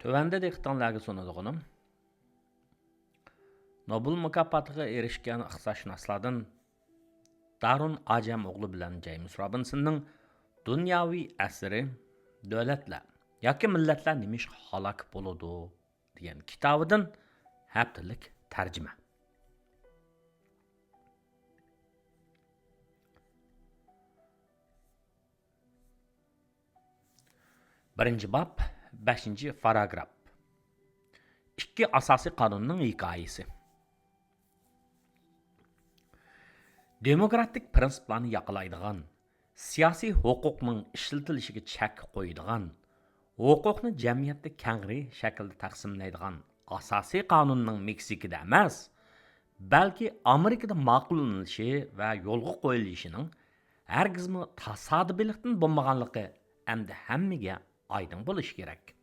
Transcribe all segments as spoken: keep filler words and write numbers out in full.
تۆۋەندە دىققىتىڭلارغا سۇنىدىغىنىم، نوبېل مۇكاپاتىغا ئېرىشكەن ئىقتىسادشۇناسلاردىن دارۇن ئاجەم ئوغلى بىلەن جەيمىس روبىنسوننىڭ دۇنياۋى ئەسىرى دۆلەتلەر ياكى مىللەتلەر نېمىشقا ھالاك بولىدۇ دېگەن كىتابىدىن ھەپتىلىك تەرجىمە. بىرىنچى باب، بەشىنچى پاراگراف. ئىككى ئاساسىي قانۇننىڭ ھېكايىسى. دېموكراتىك پىرىنسىپلارنى ياقلايدىغان، سىياسىي ھوقۇقنىڭ ئىشلىتىلىشىگە چەك قويىدىغان، ھوقۇقنى جەمئىيەتتە كەڭرى شەكىلدە تەقسىملەيدىغان ئاساسىي قانۇننىڭ مېكسىكىدا ئەمەس، بەلكى ئامېرىكىدا ماقۇللىنىشى ۋە يولغا قويۇلۇشىنىڭ ھەرگىزمۇ تاسادىپىيلىقتىن بولمىغانلىقى ئەمدى ھەممىگە ئايدىڭ بولۇشى كېرەك.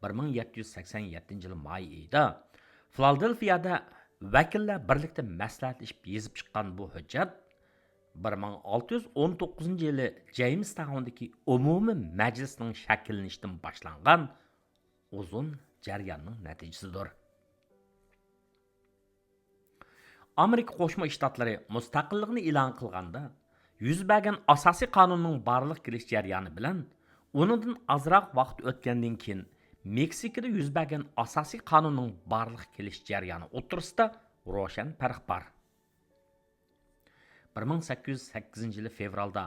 بىر مىڭ يەتتە يۈز سەكسەن يەتتىنچى يىل ماي ئېيىدا فىلادېلفىيەدە ۋەكىللەر بىرلىكتە مەسلىھەتلىشىپ يېزىپ چىققان بۇ ھۆججەت بىر مىڭ ئالتە يۈز ئون توققۇزىنچى يىلى جېيمىستاۋندىكى ئومۇمىي مەجلىسنىڭ شەكىللىنىشىدىن باشلانغان ئۇزۇن جەرياننىڭ نەتىجىسىدۇر. ئامېرىكا قوشما شتاتلىرى مۇستەقىللىقىنى ئېلان قىلغاندا يۈز بەرگەن ئاساسىي قانۇننىڭ بارلىققا كېلىش جەريانى بىلەن ئۇنىڭدىن ئازراق ۋاقىت ئۆتكەندىن كېيىن مېكسىكىدا يۈز بەرگەن ئاساسىي قانۇننىڭ بارلىققا كېلىش جەريانى ئوتتۇرىسىدا روشەن پەرق بار. بىر مىڭ سەككىز يۈز سەككىزىنچى يىلى فېۋرالدا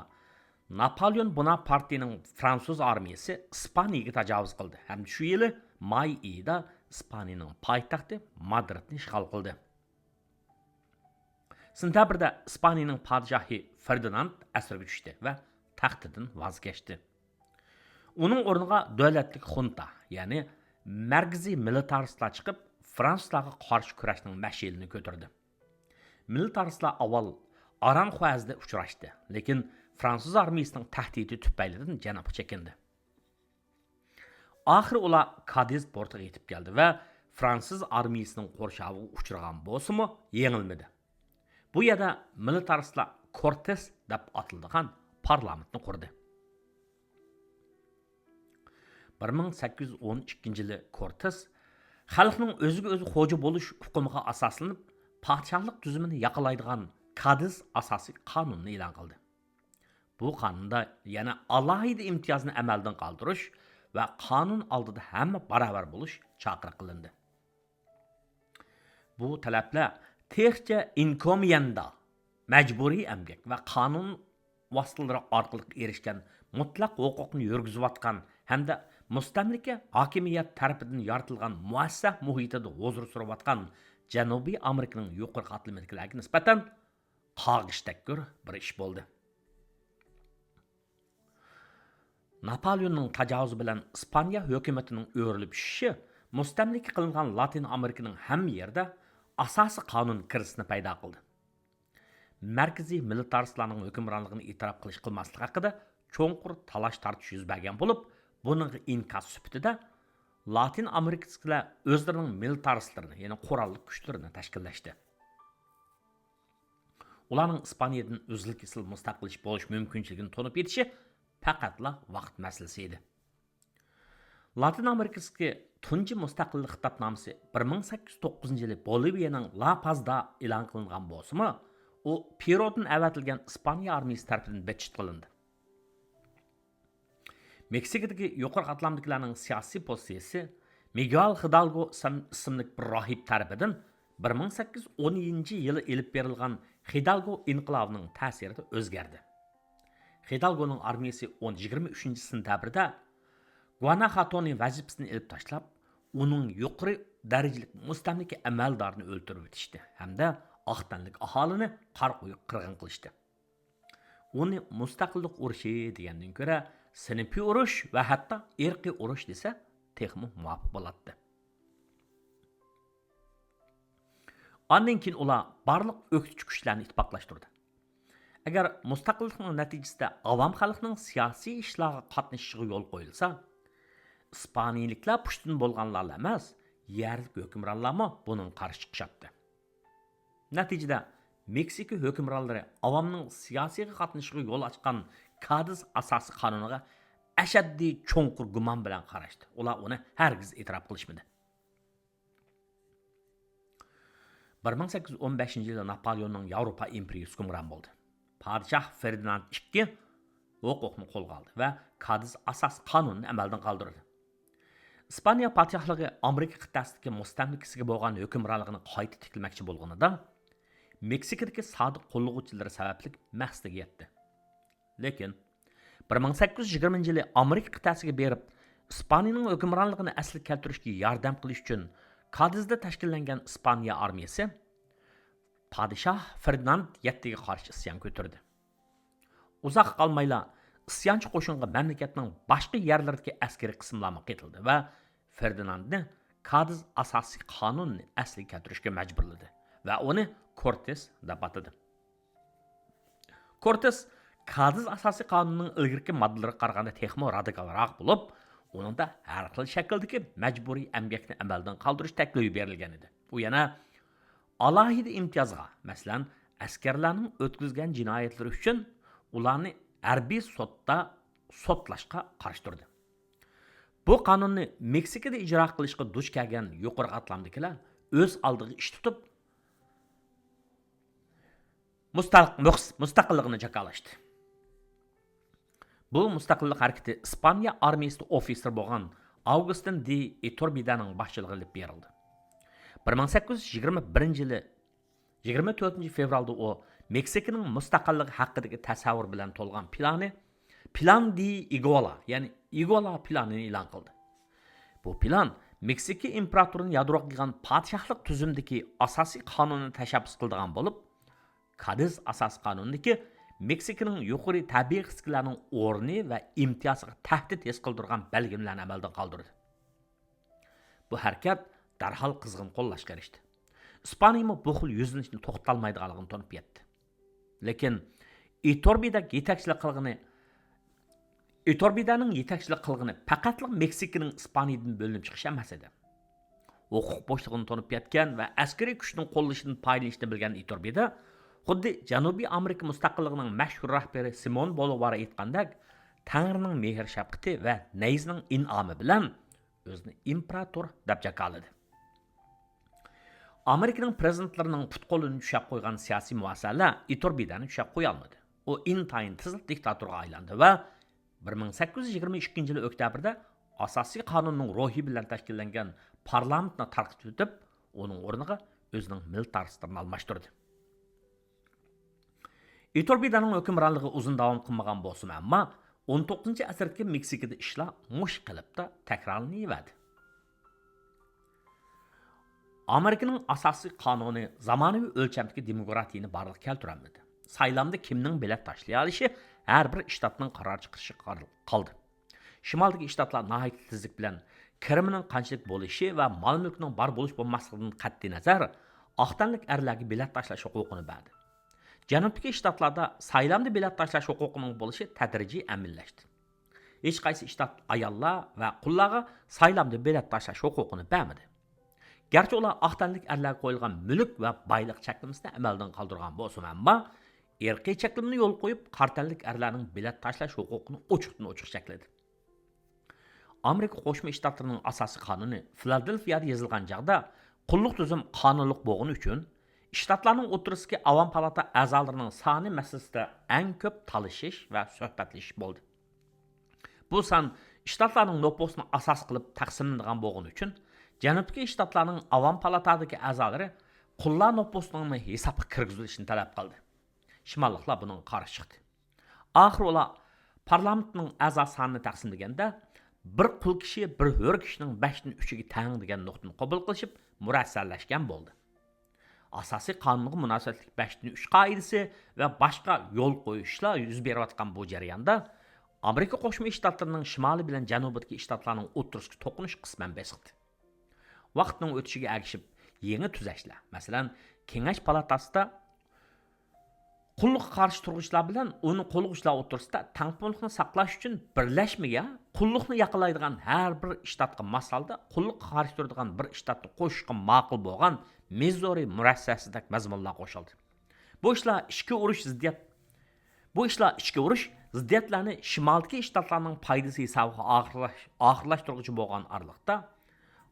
ناپولېئون بوناپارتنىڭ فرانسۇز ئارمىيىسى ئىسپانىيەگە تاجاۋۇز قىلدى ھەمدە شۇ يىلى ماي ئېيىدا ئىسپانىيەنىڭ پايتەختى مادرىدنى ئىشغال قىلدى. سېنتەبىردە ئىسپانىيەنىڭ پادىشاھى فېردىناند ئەسىرگە چۈشتى ۋە تەختىدىن ۋاز كەچتى. ئۇنىڭ ئورنىغا دۆلەتلىك خۇنتا، يەنى مەركىزىي مىلىتارىستلار چىقىپ، فرانسۇزلارغا قارشى كۈرەشنىڭ مەشئىلىنى كۆتۈردى. مىلىتارىستلار ئاۋۋال ئارانخۇەزدە ئۇچراشتى، لېكىن فرانسۇز ئارمىيىسىنىڭ تەھدىتى تۈپەيلىدىن جەنۇبقا چېكىندى. ئاخىرى ئۇلار كادىز پورتىغا يېتىپ كەلدى ۋە فرانسۇز ئارمىيىسىنىڭ قورشاۋىغا ئۇچرىغان بولسىمۇ، يېڭىلمىدى. بۇ يەردە مىلىتارىستلار كورتېس دەپ ئاتىلىدىغان پارلامېنتنى قۇردى. بىر مىڭ سەككىز يۈز ئون ئىككىنچى يىلى كورتېس خەلقنىڭ ئۆزىگە ئۆزى خوجا بولۇش ئۇقۇمىغا ئاساسلىنىپ، پادىشاھلىق تۈزۈمىنى ياقلايدىغان كادىز ئاساسىي قانۇنىنى ئېلان قىلدى. بۇ قانۇندا يەنە ئالاھىدە ئىمتىيازنى ئەمەلدىن قالدۇرۇش ۋە قانۇن ئالدىدا ھەممە باراۋەر بولۇش چاقىرىق قىلىندى. بۇ تەلەپلەر تېخىچە ئىنكوميەندا، مەجبۇرىي ئەمگەك ۋە قانۇن ۋاسىتىلىرى ئارقىلىق ئېرىشكەن مۇتلەق ھوقۇقنى يۈرگۈزۈۋاتقان ھەمدە مۇستەملىكە ھاكىمىيەت تەرىپىدىن يارىتىلغان مۇئەسسە مۇھىتىدا ھۇزۇر سۈرۈۋاتقان جەنۇبىي ئامېرىكىنىڭ يۇقىرى قاتلىمىدىكىلەرگە نىسبەتەن قاغىشتەككۈر بىر ئىش بولدى. ناپولېئوننىڭ تاجاۋۇزى بىلەن ئىسپانىيە ھۆكۈمىتىنىڭ ئۆرۈلۈپ چۈشۈشى مۇستەملىكە قىلىنغان لاتىن ئامېرىكىنىڭ ھەممە يېرىدە ئاساسىي قانۇن كىرىزىسىنى پەيدا قىلدى. مەركىزىي مىلىتارىستلارنىڭ ھۆكۈمرانلىقىنى ئېتىراپ قىلىش قىلماسلىق ھەققىدە چوڭقۇر تالاش-تارتىش يۈز بەرگەن بولۇپ، بۇنىڭغا ئىنكاس سۈپىتىدە لاتىن ئامېرىكىدىكىلەر ئۆزلىرىنىڭ مىلىتارىستلىرىنى، يەنى قوراللىق كۈچلىرىنى تەشكىللەشتى. ئۇلارنىڭ ئىسپانىيەدىن ئۈزۈل-كېسىل مۇستەقىل بولۇش مۇمكىنچىلىكىنى تونۇپ يېتىشى پەقەتلا ۋاقىت مەسىلىسى ئىدى. لاتىن ئامېرىكىسىدىكى تۇنجى مۇستەقىللىق خىتابنامىسى بىر مىڭ سەككىز يۈز توققۇزىنچى يىلى بولىۋىيەنىڭ لا پازدا ئېلان قىلىنغان بولسىمۇ، ئۇ پېرۇدىن ئەۋەتىلگەن ئىسپانىيە ئارمىيىسى تەرىپىدىن بىتچىت قىلىندى. مېكسىكىدىكى يۇقىرى قاتلامدىكىلەرنىڭ سىياسىي پوزىتسىيىسى مىگۇئېل خىدالگو ئىسىم-، ئىسىملىك بىر راھىب تەرىپىدىن بىر مىڭ سەككىز يۈز ئون يەتتىنچى يىلى ئېلىپ بېرىلغان خىدالگو ئىنقىلابىنىڭ تەسىرىدە ئۆزگەردى. خىدالگونىڭ ئارمىيىسى ئون، يىگىرمە ئۈچىنچى سېنتەبىردە گۇاناخاتونى ۋەزىپىسىدىن ئېلىپ تاشلاپ، ئۇنىڭ يۇقىرى دەرىجىلىك مۇستەملىكە ئەمەلدارىنى ئۆلتۈرۈۋېتىشتى ھەمدە ئاق تەنلىك ئاھالىنى قارا قويۇق قىرغىن قىلىشتى. ئۇنى مۇستەقىللىق ئۇرۇشى دېگەندىن كۆرە، سىنىپىي ئۇرۇش ۋە ھەتتا ئىرقىي ئۇرۇش دېسە، تېخىمۇ مۇۋاپىق بولاتتى. ئاندىن كېيىن ئۇلار بارلىق ئۆكتىچى كۈچلەرنى ئىتتىپاقلاشتۇردى. ئەگەر مۇستەقىللىقنىڭ نەتىجىسىدە ئاۋام خەلقنىڭ سىياسىي ئىشلارغا قاتنىشىشىغا يول قويۇلسا، ئىسپانىيىلىكلەر پۇشتىن بولغانلارلا ئەمەس، يەرلىك ھۆكۈمرانلارمۇ بۇنىڭغا قارشى چىقىشاتتى. نەتىجىدە، مېكسىكا ھۆكۈمرانلىرى ئاۋامنىڭ سىياسىيغا قاتنىشىشىغا يول ئاچقان كادىز ئاساسىي قانۇنىغا ئەشەددىي چوڭقۇر گۇمان بىلەن قاراشتى. ئۇلار ئۇنى ھەرگىز ئېتىراپ قىلىشمىدى. بىر مىڭ سەككىز يۈز ئون بەشىنچى يىلى ناپالېئوننىڭ ياۋروپا ئىمپېرىيىسى ھۆكۈمران بولدى. پادىشاھ فېردىناند ئىككى ھوقۇقنى قولغا ئالدى ۋە كادىز ئاساسىي قانۇنىنى ئەمەلدىن قالدۇردى. ئىسپانىيە پادىشاھلىقى ئامېرىكا قىتئەسىدىكى مۇستەملىكىسىگە بولغان ھۆكۈمرانلىقىنى قايتا تىكلىمەكچى بولغىنىدا، مېكسىكىدىكى سادىق قوللىغۇچىلىرى سەۋەبلىك مەقسىتىگە يەتتى. لېكىن بىر مىڭ سەككىز يۈز يىگىرمىنچى يىلى ئامېرىكا قىتئەسىگە بېرىپ، ئىسپانىيىنىڭ ھۆكۈمرانلىقىنى ئەسلىگە كەلتۈرۈشكە ياردەم قىلىش ئۈچۈن كادىزدا تەشكىللەنگەن ئىسپانىيە ئارمىيىسى پادىشاھ فېردىناند يەتتىگە قارشى ئىسيان كۆتۈردى. ئۇزاققا قالمايلا ئىسيانچى قوشۇنغا مەملىكەتنىڭ باشقا يەرلىرىدىكى ئەسكىرىي قىسىملارمۇ قېتىلدى ۋە فېردىناندنى كادىز ئاساسىي قانۇننى ئەسلىگە كەلتۈرۈشكە مەجبۇرلىدى ۋە ئۇنى كورتېس دەپ ئاتىدى. كورتېس كادىز ئاساسىي قانۇننىڭ ئىلگىرىكى ماددىلىرىغا قارىغاندا تېخىمۇ رادىكالراق بولۇپ، ئۇنىڭدا ھەر خىل شەكىلدىكى مەجبۇرىي ئەمگەكنى ئەمەلدىن قالدۇرۇش تەكلىپى بېرىلگەن ئىدى. ئۇ يەنە ئالاھىدە ئىمتىيازغا، مەسىلەن، ئەسكەرلەرنىڭ ئۆتكۈزگەن جىنايەتلىرى ئۈچۈن ئۇلارنى ھەربىي سوتتا سوتلاشقا قارشى تۇردى. بۇ قانۇننى مېكسىكىدا ئىجرا قىلىشقا دۇچ كەلگەن يۇقىرى قاتلامدىكىلەر ئۆز ئالدىغا ئىش تۇتۇپ، مۇستەق-، مۇقس-، مۇستەقىللىقىنى جاكارلاشتى. بۇ مۇستەقىللىق ھەرىكىتى ئىسپانىيە ئارمىيىسىدا ئوفىتسېر بولغان ئاۋگۇستىن دې ئىتۇربىدەنىڭ باشچىلىقىدا ئېلىپ بېرىلدى. بىر مىڭ سەككىز يۈز يىگىرمە بىرىنچى يىلى يىگىرمە تۆتىنچى فېۋرالدا ئۇ مېكسىكىنىڭ مۇستەقىللىقى ھەققىدىكى تەسەۋۋۇر بىلەن تولغان پىلانى، پىلان دې ئىگۇلا، يەنى ئىگۇلا پىلانىنى ئېلان قىلدى. بۇ پىلان مېكسىكا ئىمپېراتورىنى يادروغا قىلغان پادىشاھلىق تۈزۈمدىكى ئاساسىي قانۇننى تەشەببۇس قىلىدىغان بولۇپ، كادىز ئاساسىي قانۇنىدىكى مېكسىكىنىڭ يۇقىرى تەبىئىي خىسلىتىلەرنىڭ ئورنى ۋە ئىمتىيازىغا تەھدىت ھېس قىلدۇرغان بەلگىلىمىلەرنى ئەمەلدىن قالدۇردى. بۇ ھەرىكەت دەرھال قىزغىن قوللاشقا ئېرىشتى. ئىسپانىيىمۇ بۇ خىل يۈزلىنىشنى توختىتالمايدىغانلىقىنى تونۇپ يەتتى. لېكىن ئىتوربىدەك يېتەكچىلىك قىلغىنى، ئىتوربىدەنىڭ يېتەكچىلىك قىلغىنى پەقەتلا مېكسىكىنىڭ ئىسپانىيىدىن بۆلۈنۈپ چىقىشى ئەمەس ئىدى. ھوقۇق بوشلۇقىنى تونۇپ يەتكەن ۋە ئەسكىرىي كۈچنىڭ قوللىشىدىن پايدىلىنىشنى بىلگەن ئىتوربىدە خۇددى جەنۇبىي ئامېرىكا مۇستەقىللىقىنىڭ مەشھۇر رەھبىرى سىمون بولىۋار ئېيتقاندەك، تەڭرىنىڭ مېھىر-شەپقىتى ۋە نەيزىنىڭ ئىنئامى بىلەن ئۆزىنى ئىمپېراتور دەپ جاكارلىدى. ئامېرىكىنىڭ پىرېزىدېنتلىرىنىڭ پۇت-قولىنى چۈشەپ قويغان سىياسىي مۇئەسسەلەر ئىتوربىدەنى چۈشەپ قويالمىدى. ئۇ ئىنتايىن تېزلا دىكتاتورغا ئايلاندى ۋە بىر مىڭ سەككىز يۈز يىگىرمە ئىككىنچى يىلى ئۆكتەبىردا ئاساسىي قانۇننىڭ روھى بىلەن تەشكىللەنگەن پارلامېنتنى تارقىتىۋېتىپ، ئۇنىڭ ئورنىغا ئۆزىنىڭ مىلىتارىستلىرىنى ئالماشتۇردى. ئىتۇربىدانىڭ ھۆكۈمرانلىقى ئۇزۇن داۋام قىلمىغان بولسىمۇ، ئەمما ئون توققۇزىنچى ئەسىردىكى مېكسىكىدا ئىشلار مۇشۇ قېلىپتا تەكرارلىنىۋەردى. ئامېرىكىنىڭ ئاساسىي قانۇنى زامانىۋى ئۆلچەمدىكى دېموكراتىيىنى بارلىققا كەلتۈرەلمىدى. سايلامدا كىمنىڭ بېلەت تاشلىيالىشى ھەر بىر شتاتنىڭ قارار چىقىرىشىغا قال-، قالدى. شىمالدىكى شتاتلار ناھايىتى تېزلىك بىلەن كىرىمىنىڭ قانچىلىك بولۇشى ۋە مال-مۈلكىنىڭ بار بولۇش-بولماسلىقىدىن قەتئىينەزەر، ئاق تەنلىك ئەرلەرگە بېلەت تاشلاش ھوقۇقىنى بەردى. جەنۇبتىكى شتاتلاردا سايلامدا بېلەت تاشلاش ھوقۇقىنىڭ بولۇشى تەدرىجىي ئەمەلىيلەشتى. ھېچقايسى شتات ئاياللار ۋە قۇللارغا سايلامدا بېلەت تاشلاش ھوقۇقىنى بەرمىدى. گەرچە ئۇلار ئاق تەنلىك ئەرلەرگە قويۇلغان مۈلۈك ۋە بايلىق چەكلىمىسىنى ئەمەلدىن قالدۇرغان بولسىمۇ، ئەمما ئىرقىي چەكلىمىنى يولغا قويۇپ، قارا تەنلىك ئەرلەرنىڭ بېلەت تاشلاش ھوقۇقىنى ئوچۇقتىن-ئوچۇق چەكلىدى. ئامېرىكا قوشما شتاتلىرىنىڭ ئاساسىي قانۇنى فىلادېلفىيادا يېزىلغان چاغدا، قۇللۇق تۈزۈم قانۇنلۇق بولغىنى ئۈچۈن، شتاتلارنىڭ ئوتتۇرىسىدىكى ئاۋام پالاتا ئەزالىرىنىڭ سانى مەسىلىسىدە ئەڭ كۆپ تالىشىش ۋە سۆھبەتلىشىش بولدى. بۇ سان شتاتلارنىڭ نوپۇسىنى ئاساس قىلىپ تەقسىملىنىدىغان بولغىنى ئۈچۈن، جەنۇبتىكى شتاتلارنىڭ ئاۋام پالاتادىكى ئەزالىرى قۇللار نوپۇسىنىڭمۇ ھېسابقا كىرگۈزۈلۈشىنى تەلەپ قىلدى. شىماللىقلار بۇنىڭغا قارشى چىقتى. ئاخىرى ئۇلار پارلامېنتنىڭ ئەزا سانىنى تەقسىملىگەندە، بىر قۇل كىشى بىر ھۆر كىشىنىڭ بەشتىن ئۈچىگە تەڭ دېگەن نۇقتىنى قوبۇل قىلىشىپ، مۇرەسسەلەشكەن بولدى. ئاساسىي قانۇنغا مۇناسىۋەتلىك بەشتىن ئۈچ قائىدىسى ۋە باشقا يول قويۇشلار يۈز بېرىۋاتقان بۇ جەرياندا، ئامېرىكا قوشما شتاتلىرىنىڭ شىمالى بىلەن جەنۇبىدىكى شتاتلارنىڭ ئوتتۇرىسىدىكى توقۇنۇش قىسمەن بېسىقتى. ۋاقىتنىڭ ئۆتۈشىگە ئەگىشىپ، يېڭى تۈزەشلەر، مەسىلەن، كېڭەش پالاتاسىدا قۇللۇققا قارشى تۇرغۇچىلار بىلەن ئۇنى قوللىغۇچىلار ئوتتۇرىسىدا تەڭپۇڭلۇقنى ساقلاش ئۈچۈن بىرلەشمىگە، قۇللۇقنى ياقلايدىغان ھەر بىر شتاتقا ماس ھالدا قۇللۇققا قارشى تۇرىدىغان بىر شتاتنى قوشۇشقا ماقۇل بولغان مىززۇرى مۇرەسسەسىدەك مەزمۇنلار قوشۇلدى. بۇ ئىشلار ئىچكى ئۇرۇش زىددىيەت، بۇ ئىشلار ئىچكى ئۇرۇش زىددىيەتلەرنى شىمالدىكى شتاتلارنىڭ پايدىسى ھېسابىغا ئاخىرلاش-، ئاخىرلاشتۇرغۇچى بولغان ئارىلىقتا،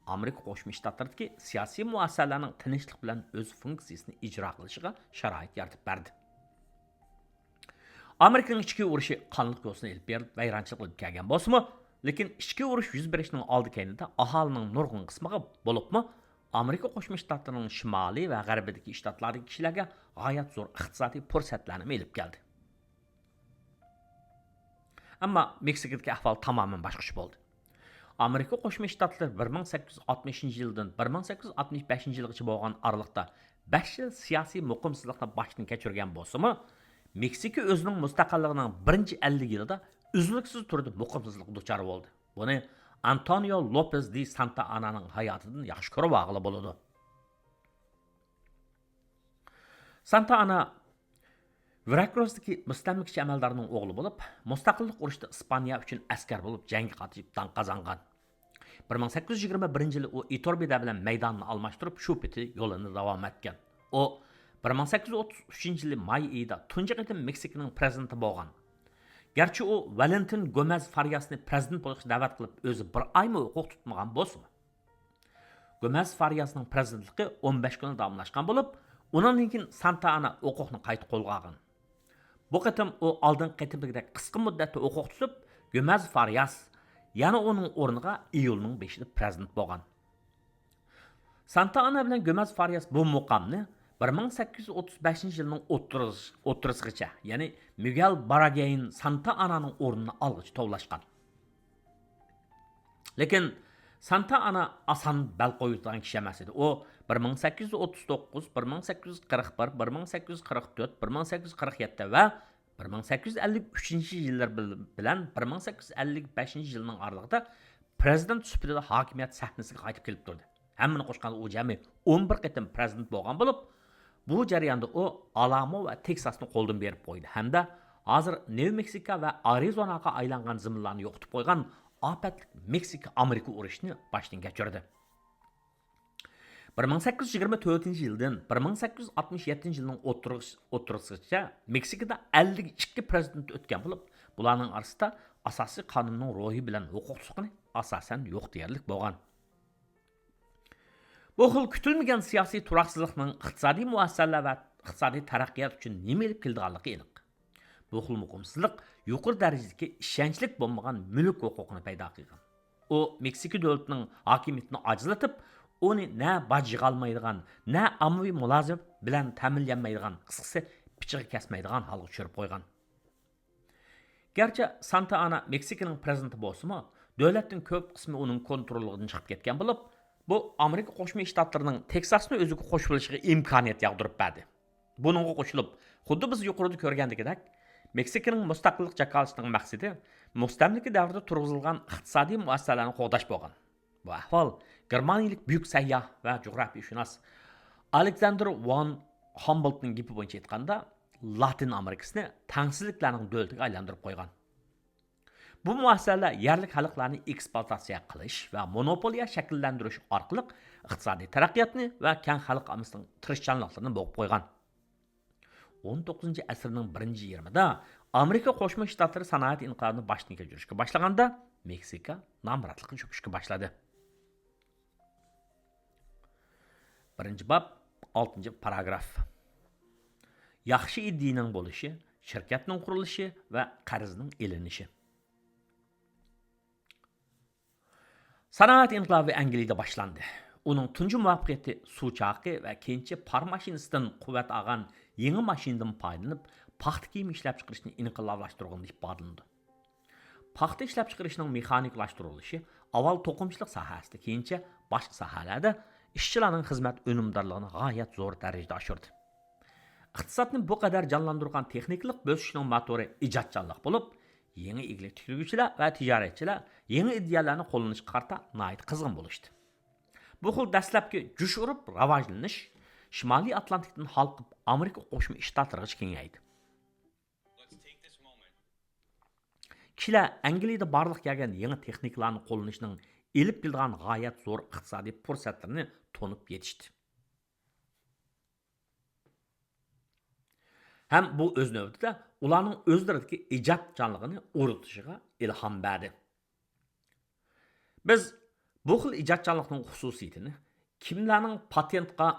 ئامېرىكا قوشما شتاتلىرىدىكى سىياسىي مۇئەسسەلەرنىڭ تىنچلىق بىلەن ئۆز فۇنكسىيىسىنى ئىجرا قىلىشىغا شارائىت يارىتىپ بەردى. ئامېرىكىنىڭ ئىچكى ئۇرۇشى قانلىق يولسىز ئېلىپ بېرىلىپ، ۋەيرانچىلىق ئېلىپ كەلگەن بولسىمۇ، لېكىن ئىچكى ئۇرۇش يۈز بېرىشنىڭ ئالدى كەينىدە ئاھالىنىڭ نۇرغۇن قىسمىغا، بولۇپمۇ ئامېرىكا قوشما شتاتلىرىنىڭ شىمالى ۋە غەربىدىكى شتاتلاردىكى كىشىلەرگە غايەت زور ئىقتىسادىي پۇرسەتلەرنىمۇ ئېلىپ كەلدى. ئەمما مېكسىكىدىكى ئەھۋال تامامەن باشقىچە بولدى. ئامېرىكا قوشما شتاتلىرى بىر مىڭ سەككىز يۈز ئاتمىشىنچى يىلدىن بىر مىڭ سەككىز يۈز ئاتمىش بەشىنچى يىلغىچە بولغان ئارىلىقتا بەش يىل سىياسىي مۇقىمسىزلىقنى باشتىن كەچۈرگەن بولسىمۇ، مېكسىكا ئۆزىنىڭ مۇستەقىللىقىنىڭ بىرىنچى ئەللىك يىلىدا ئۈزلۈكسىز تۈردە مۇقىمسىزلىققا دۇچار بولدى. بۇنى ئانتونىيو لوپېز دى سانتا ئانانىڭ ھاياتىدىن ياخشى كۆرۈۋالغىلى بولىدۇ. سانتا ئانا ۋېراكروستىكى مۇستەملىكىچى ئەمەلدارنىڭ ئوغلى بولۇپ، مۇستەقىللىق ئۇرۇشىدا ئىسپانىيە ئۈچۈن ئەسكەر بولۇپ جەڭگە قاتنىشىپ داڭ قازانغان. بىر مىڭ سەككىز يۈز يىگىرمە بىرىنچى يىلى ئۇ ئىتۇربىدا بىلەن مەيدانىنى ئالماشتۇرۇپ، شۇ پېتى يولىنى داۋام ئەتكەن. ئۇ بىر مىڭ سەككىز يۈز ئوتتۇز ئۈچىنچى يىلى ماي ئېيىدا تۇنجى قېتىم مېكسىكىنىڭ پىرېزىدېنتى بولغان. گەرچە ئۇ ۋالېنتىن گومېز فارياسنى پىرېزىدېنت بولۇشقا دەۋەت قىلىپ، ئۆزى بىر ئايمۇ ھوقۇق تۇتمىغان بولسىمۇ، گومېز فارياسنىڭ پىرېزىدېنتلىقى ئون بەش كۈن داۋاملاشقان بولۇپ، ئۇنىڭدىن كېيىن سانتا ئانا ھوقۇقنى قايتا قولغا ئالغان. بۇ قېتىم ئۇ ئالدىنقى قېتىمدىكىدەك قىسقا مۇددەتتە ھوقۇق تۇتۇپ، گۆمەز فارياس يەنە ئۇنىڭ ئورنىغا ئىيۇلنىڭ بېشىدا پىرېزىدېنت بولغان. سانتا ئانا بىلەن گۆمەز فارياس بۇ مۇقامنى بىر مىڭ سەككىز يۈز ئوتتۇز بەشىنچى يىلنىڭ ئوتتۇرىسى-، ئوتتۇرىسىغىچە، يەنى مىگېل باراگەين سانتا ئانانىڭ ئورنىنى ئالغۇچە توۋلاشقان. لېكىن سانتا ئانا ئاسان بەل قويىدىغان كىشى ئەمەس ئىدى. ئۇ بىر مىڭ سەككىز يۈز ئوتتۇز توققۇز، بىر مىڭ سەككىز يۈز قىرىق بىر، بىر مىڭ سەككىز يۈز قىرىق تۆت، بىر مىڭ سەككىز يۈز قىرىق يەتتە ۋە بىر مىڭ سەككىز يۈز ئەللىك ئۈچىنچى يىللىرى بىل-، بىلەن بىر مىڭ سەككىز يۈز ئەللىك بەشىنچى يىلنىڭ ئارىلىقىدا پىرېزىدېنت سۈپىتىدە ھاكىمىيەت سەھنىسىگە قايتىپ كېلىپ تۇردى. ھەممىنى قوشقاندا ئۇ جەمئىي ئون بىر قېتىم پىرېزىدېنت بولغان بولۇپ، بۇ جەرياندا ئۇ ئالامۇ ۋە تېكساسنى قولدىن بېرىپ قويدى ھەمدە ھازىر نيۇ مېكسىكا ۋە ئارىزوناغا ئايلانغان زېمىنلارنى يوقىتىپ قويغان ئاپەتلىك مېكسىكا ئامېرىكا ئۇرۇشىنى باشتىن كەچۈردى. بىر مىڭ سەككىز يۈز يىگىرمە تۆتىنچى يىلدىن بىر مىڭ سەككىز يۈز ئاتمىش يەتتىنچى يىلنىڭ ئوتتۇرىسى-، ئوتتۇرىسىغىچە مېكسىكىدا ئەللىك ئىككى پىرېزىدېنت ئۆتكەن بولۇپ، بۇلارنىڭ ئارىسىدا ئاساسىي قانۇننىڭ روھى بىلەن ھوقۇقلۇقىنى ئاساسەن يوق دېيەرلىك بولغان. بۇ خىل كۈتۈلمىگەن سىياسىي تۇراقسىزلىقنىڭ ئىقتىسادىي مۇئەسسەلەر ۋە ئىقتىسادىي تەرەققىيات ئۈچۈن نېمە ئېلىپ كېلىدىغانلىقى ئېنىق. بۇ خىل مۇقىمسىزلىق يۇقىرى دەرىجىدىكى ئىشەنچلىك بولمىغان مۈلۈك ھوقۇقىنى پەيدا قىلغان. ئۇ مېكسىكا دۆلىتىنىڭ ھاكىمىيىتىنى ئاجىزلىتىپ، ئۇنى نە باج يىغالمايدىغان، نە ئاممىۋى مۇلازىمەت بىلەن تەمىنلىيەلمەيدىغان، قىسقىسى، پىچىقى كەسمەيدىغان ھالغا چۈشۈرۈپ قويغان. گەرچە سانتا ئانا مېكسىكىنىڭ پىرېزىدېنتى بولسىمۇ، دۆلەتنىڭ كۆپ قىسمى ئۇنىڭ كونتروللۇقىدىن چىقىپ كەتكەن بولۇپ، بۇ ئامېرىكا قوشما شتاتلىرىنىڭ تېكساسنى ئۆزىگە قوشۇۋېلىشىغا ئىمكانىيەت ياغدۇرۇپ بەردى. بۇنىڭغا قوشۇلۇپ، خۇددى بىز يۇقىرىدا كۆرگەندىكىدەك، مېكسىكىنىڭ مۇستەقىللىق جاكارلىشىنىڭ مەقسىتى مۇستەملىكە دەۋرىدە تۇرغۇزۇلغان ئىقتىسادىي مۇئەسسەسەلەرنى قوغداش بولغان. بۇ ئەھۋال گېرمانىيىلىك بۈيۈك سەيياھ ۋە جۇغراپىيەشۇناس ئالېكساندېر ۋان ھۇمبولتنىڭ گېپى بويىچە ئېيتقاندا، لاتىن ئامېرىكىسىنى تەڭسىزلىكلەرنىڭ دۆلىتىگە ئايلاندۇرۇپ قويغان. بۇ مۇئەسسەسەلەر يەرلىك خەلقلەرنى ئېكسپلۇئاتاتسىيە قىلىش ۋە مونوپولىيە شەكىللەندۈرۈش ئارقىلىق ئىقتىسادىي تەرەققىياتنى ۋە كەڭ خەلق ئاممىسىنىڭ تىرىشچانلىقلىرىنى بوغۇپ قويغان. ئون توققۇزىنچى ئەسىرنىڭ بىرىنچى يېرىمىدا ئامېرىكا قوشما شتاتلىرى سانائەت ئىنقىلابىنى باشتىن كەچۈرۈشكە باشلىغاندا، مېكسىكا نامراتلىققا چۆكۈشكە باشلىدى. بىرىنچى باب، ئالتىنچى پاراگراف. ياخشى ئىدىيىنىڭ بولۇشى، شىركەتنىڭ قۇرۇلۇشى ۋە قەرزنىڭ ئېلىنىشى. سانائەت ئىنقىلابى ئەنگلىيىدە باشلاندى. ئۇنىڭ تۇنجى مۇۋەپپەقىيىتى سۇ چاقى ۋە كېيىنچە پار ماشىنىسىدىن قۇۋۋەت ئالغان يېڭى ماشىنىدىن پايدىلىنىپ، پاختا كىيىمى ئىشلەپچىقىرىشنى ئىنقىلابلاشتۇرغىنىدا ئىپادىلىنىدۇ. پاختا ئىشلەپچىقىرىشنىڭ مېخانىكىلاشتۇرۇلۇشى ئاۋۋال توقۇمىچىلىق ساھەسىدە، كېيىنچە باشقا ساھەلەردە ئىشچىلارنىڭ خىزمەت ئۈنۈمدارلىقىنى غايەت زور دەرىجىدە ئاشۇردى. ئىقتىسادنى بۇ قەدەر جانلاندۇرغان تېخنىكىلىق بۆسۈشنىڭ موتورى ئىجادچانلىق بولۇپ، يېڭى ئىگىلىك تىكلىگۈچىلەر ۋە تىجارەتچىلەر يېڭى ئىدىيەلەرنى قوللىنىشقا قارىتا ناھايىتى قىزغىن بولۇشتى. بۇ خىل دەسلەپكى جۇش ئۇرۇپ راۋاجلىنىش شىمالىي ئاتلانتىكتىن ھالقىپ ئامېرىكا قوشما شتاتلىرىغىچە كېڭەيدى. كىشىلەر ئەنگلىيىدە بارلىققا كەلگەن يېڭى تېخنىكىلارنى قوللىنىشنىڭ ئېلىپ كېلىدىغان غايەت زور ئىقتىسادىي پۇرسەتلىرىنى تونۇپ يېتىشتى. ھەم بۇ ئۆز نۆۋىتىدە ئۇلارنىڭ ئۆزلىرىدىكى ئىجادچانلىقىنى ئۇرغۇتۇشىغا ئىلھام بەردى. بىز بۇ خىل ئىجادچانلىقنىڭ خۇسۇسىيىتىنى، كىملەرنىڭ پاتېنتقا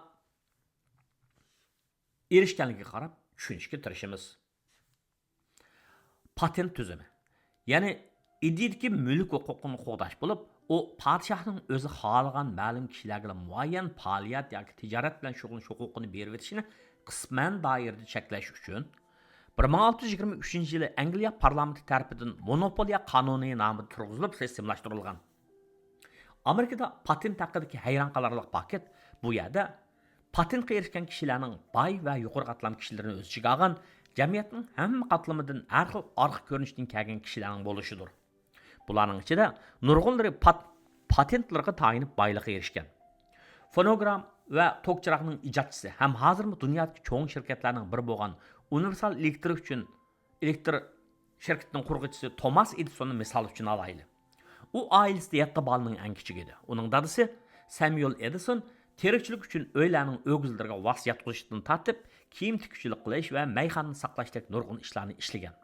ئېرىشكەنلىكىگە قاراپ چۈشىنىشكە تىرىشىمىز. پاتېنت تۈزۈمى، يەنى ئىدىيىدىكى مۈلۈك ھوقۇقىنى قوغداش بولۇپ، ئۇ پادىشاھنىڭ ئۆزى خالىغان مەلۇم كىشىلەرگىلا مۇئەييەن پائالىيەت ياكى تىجارەت بىلەن شۇغۇللىنىش ھوقۇقىنى بېرىۋېتىشىنى قىسمەن دائىرىدە چەكلەش ئۈچۈن، بىر مىڭ ئالتە يۈز يىگىرمە ئۈچىنچى يىلى ئەنگلىيە پارلامېنتى تەرىپىدىن مونوپولىيە قانۇنى نامىدا تۇرغۇزۇلۇپ سىستېمىلاشتۇرۇلغان. ئامېرىكىدا پاتېنت ھەققىدىكى ھەيران قالارلىق پاكىت بۇ يەردە پاتېنتقا ئېرىشكەن كىشىلەرنىڭ باي ۋە يۇقىرى قاتلام كىشىلىرىنى ئۆز ئىچىگە ئالغان جەمئىيەتنىڭ ھەممە قاتلىمىدىن ھەر خىل ئارقا كۆرۈنۈشتىن كەلگەن كىشىلەرنىڭ بولۇشىدۇر. بۇلارنىڭ ئىچىدە نۇرغۇنلىرى پات-، پاتېنتلىرىغا تايىنىپ بايلىققا ئېرىشكەن. فونوگرام ۋە توك چىراغنىڭ ئىجادچىسى ھەم ھازىرمۇ دۇنيادىكى چوڭ شىركەتلەرنىڭ بىرى بولغان ئۇنىۋېرسال ئېلېكتىر ئۈچۈن ئېلېكتر شىركىتىنىڭ قۇرغۇچىسى توماس ئېدىسوننى مىسال ئۈچۈن ئالايلى. ئۇ ئائىلىسىدە يەتتە بالىنىڭ ئەڭ كىچىكى ئىدى. ئۇنىڭ دادىسى سەميۇل ئېدىسون تىرىكچىلىك ئۈچۈن ئۆيلەرنىڭ ئۆگزىلىرىگە ۋاس ياتقۇزۇشتىن تارتىپ، كىيىم تىككۈچىلىك قىلىش ۋە مەيخانىنى ساقلاشتەك نۇرغۇن ئىشلارنى ئىشلىگەن.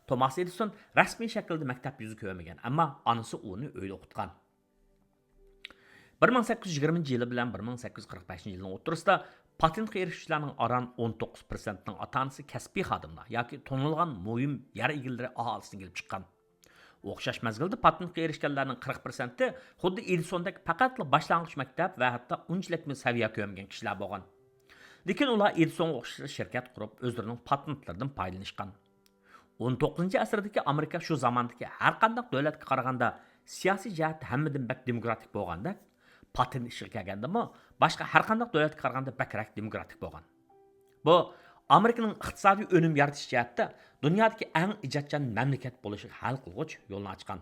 توماس ئېدىسون رەسمىي شەكىلدە مەكتەپ يۈزى كۆرمىگەن، ئەمما ئانىسى ئۇنى ئۆيدە ئوقۇتقان. بىر مىڭ سەككىز يۈز يىگىرمىنچى يىلى بىلەن بىر مىڭ سەككىز يۈز قىرىق بەشىنچى يىلنىڭ ئوتتۇرىسىدا پاتېنتقا ئېرىشكۈچىلەرنىڭ ئاران ئون توققۇز پىرسەنتىنىڭ ئاتا-ئانىسى كەسپىي خادىملار ياكى تونۇلغان مۇھىم يەر ئىگىلىرى ئاھالىسىدىن كېلىپ چىققان. ئوخشاش مەزگىلدە پاتېنتقا ئېرىشكەنلەرنىڭ قىرىق پىرسەنتى خۇددى ئېدىسوندەك پەقەتلا باشلانغۇچ مەكتەپ ۋە ھەتتا ئۇنچىلىكمۇ سەۋىيە كۆرمىگەن كىشىلەر بولغان. لېكىن ئۇلار ئېدىسونغا ئوخشاش شىركەت قۇرۇپ، ئۆزلىرىنىڭ پاتېنتلىرىدىن پايدىلىنىشقان. ئون توققۇزىنچى ئەسىردىكى ئامېرىكا شۇ زاماندىكى ھەرقانداق دۆلەتكە قارىغاندا سىياسىي جەھەتتە ھەممىدىن بەك دېموكراتىك بولغاندەك، پاتېنت ئىشىغا كەلگەندىمۇ باشقا ھەرقانداق دۆلەتكە قارىغاندا بەكرەك دېموكراتىك بولغان. بۇ ئامېرىكىنىڭ ئىقتىسادىي ئۈنۈم يارىتىش جەھەتتە دۇنيادىكى ئەڭ ئىجادچان مەملىكەت بولۇشىغا ھەل قىلغۇچ يولنى ئاچقان.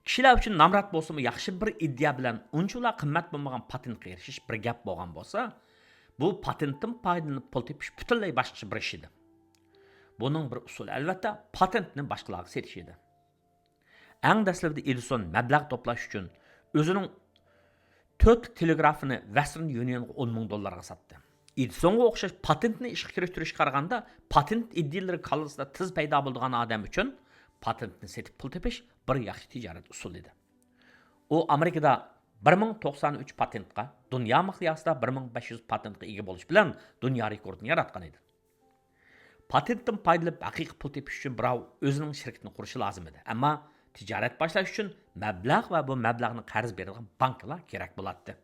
كىشىلەر ئۈچۈن نامرات بولسىمۇ ياخشى بىر ئىدىيە بىلەن ئۇنچىۋالا قىممەت بولمىغان پاتېنتقا ئېرىشىش بىر گەپ بولغان بولسا، بۇ پاتېنتتىن پايدىلىنىپ پۇل تېپىش پۈتۈنلەي باشقىچە بىر ئىش ئىدى. بۇنىڭ بىر ئۇسۇلى، ئەلۋەتتە، پاتېنتنى باشقىلارغا سېتىش ئىدى. ئەڭ دەسلىپىدە ئېدىسون مەبلەغ توپلاش ئۈچۈن ئۆزىنىڭ تۆت تېلېگرافىنى ۋەستېرن يۇنىيونغا ئون مىڭ دوللارغا ساتتى. ئېدىسونغا ئوخشاش پاتېنتنى ئىشقا كىرىشتۈرۈشكە قارىغاندا، پاتېنت ئىدىيىلىرى كاللىسىدا تېز پەيدا بولىدىغان ئادەم ئۈچۈن پاتېنتنى سېتىپ پۇل تېپىش بىر ياخشى تىجارەت ئۇسۇلى ئىدى. ئۇ ئامېرىكىدا بىر مىڭ توقسان ئۈچ پاتېنتقا، دۇنيا مىقياسىدا بىر مىڭ بەش يۈز پاتېنتقا ئىگە بولۇش بىلەن دۇنيا رېكورتىنى ياراتقان ئىدى. پاتېنتتىن پايدىلىنىپ ھەقىقىي پۇل تېپىش ئۈچۈن بىراۋ ئۆزىنىڭ شىركىتىنى قۇرۇشى لازىم ئىدى. ئەمما تىجارەت باشلاش ئۈچۈن مەبلەغ ۋە بۇ مەبلەغنى قەرز بېرىدىغان بانكىلار كېرەك بولاتتى.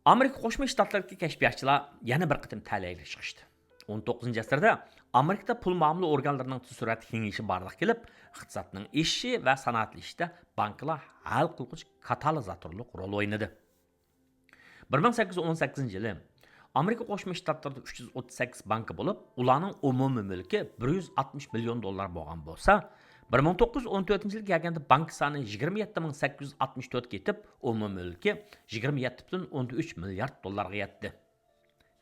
ئامېرىكا قوشما شتاتلىرىدىكى كەشپىياتچىلار يەنە بىر قېتىم تەلەيلىككە چىقىشتى. ئون توققۇزىنچى ئەسىردە ئامېرىكىدا پۇل مۇئامىلە ئورگانلىرىنىڭ تېز سۈرئەتتە كېڭىيىشى بارلىققا كېلىپ، ئىقتىسادنىڭ ئېشىشى ۋە سانائەتلىشىشتە بانكىلار ھەل قىلغۇچ كاتالىزاتورلۇق رول ئوينىدى. بىر مىڭ سەككىز يۈز ئون سەككىزىنچى يىلى ئامېرىكا قوشما شتاتلىرىدا ئۈچ يۈز ئوتتۇز سەككىز بانكا بولۇپ، ئۇلارنىڭ ئومۇمىي مۈلكى بىر يۈز ئاتمىش مىليون دوللار بولغان بولسا، بىر مىڭ توققۇز يۈز ئون تۆتىنچى يىلى كەلگەندە بانكا سانى يىگىرمە يەتتە مىڭ سەككىز يۈز ئاتمىش تۆتكە يېتىپ، ئومۇمىي مۈلكى يىگىرمە يەتتە پۈتۈن ئوندىن ئۈچ مىليارد دوللارغا يەتتى.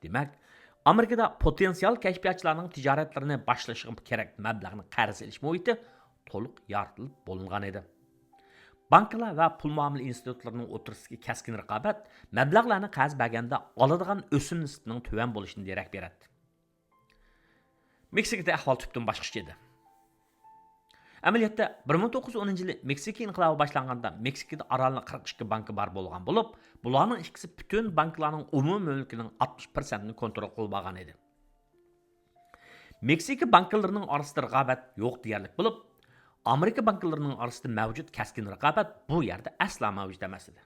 دېمەك، ئامېرىكىدا پوتېنسىيال كەشپىياتچىلارنىڭ تىجارەتلىرىنى باشلىشىغا كېرەك مەبلەغنى قەرز ئېلىش مۇھىتى تولۇق يارىتىلىپ بولۇنغان ئىدى. بانكىلار ۋە پۇل مۇئامىلە ئىنستىتۇتلىرىنىڭ ئوتتۇرىسىدىكى كەسكىن رىقابەت مەبلەغلەرنى قەرز بەرگەندە ئالىدىغان ئۆسۈم نىسبىتىنىڭ تۆۋەن بولۇشىدىن دېرەك بېرەتتى. مېكسىكىدا ئەھۋال تۈپتىن باشقىچە ئىدى. ئەمەلىيەتتە، بىر مىڭ توققۇز يۈز ئونىنچى يىلى مېكسىكا ئىنقىلابى باشلانغاندا، مېكسىكىدا ئارانلا قىرىق ئىككى بانكا بار بولغان بولۇپ، بۇلارنىڭ ئىككىسى پۈتۈن بانكىلارنىڭ ئومۇمىي مۈلكىنىڭ ئاتمىش پىرسەنتىنى كونترول قىلىپ ئالغان ئىدى. مېكسىكا بانكىلىرىنىڭ ئارىسىدا رىقابەت يوق دېيەرلىك بولۇپ، ئامېرىكا بانكىلىرىنىڭ ئارىسىدا مەۋجۇت كەسكىن رىقابەت بۇ يەردە ئەسلا مەۋجۇت ئەمەس ئىدى.